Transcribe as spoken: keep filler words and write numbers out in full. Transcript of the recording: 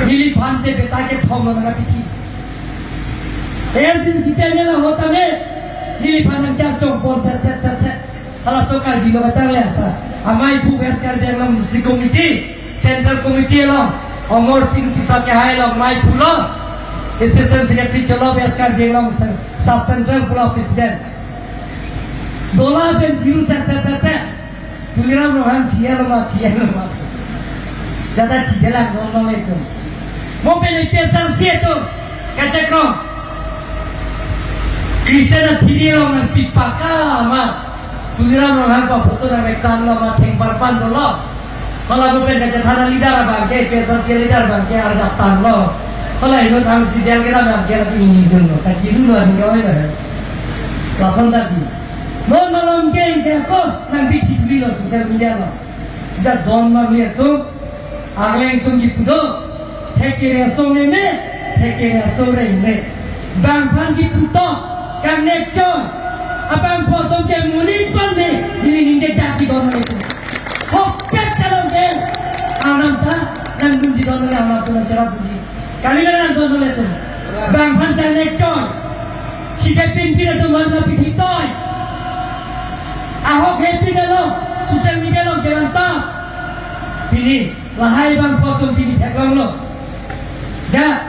Neliphan te beta kethom lo nangkapithi. ASDC CPIML ahut tame neliphan nangchar chongpon set set set set. Halaso Karbi lo kachangle asai. Amei aphu West Karbi Anglong District Committee, Central Committee along, Amar Sing Tisso kehai along amei aphu lo, Assistant Secretary cholo West Karbi Anglong Sub Central pulo President. Dola pen chiru set set set set. Tuliram Ronghang thia lo ma, thia lo ma. Jata thia lang non non itu. Mo pen APHLC itu kachekro. Christian athiri lo nangpipaka ma. Tuliram Ronghang pa photo nangvek tanglo ma, thengparpan dolo. Hala mo pen kachethan a-leader abang ke, APHLC leader abang ke arjap tanglo. Hala inut angsi jail kena abang ke lagi ini dun lo. Kachiru lo ani kawai lo. Lason tadi. Mo malom ke ke ko nangpithi thubi lo social media lo. Sita don ma mir tu. Arleng atum kipu do, thekere asong ne me, thekere asong reng me. Bangphan kipu to, kangnek choi. Abangphu atum ke munin pan me, neli ningje dak kidon le tu. Hokpet kalong ke, anam ta, nangdunji don le anam tu nangcherap dunji. Kali mana nangdon le tu. Bangphan kangnek choi. Chike pinpin atum man la pithi toi. Ahok hepin along, social media along kelang ta. Pini, lahai bangphu atum pini theklonglo. Ya,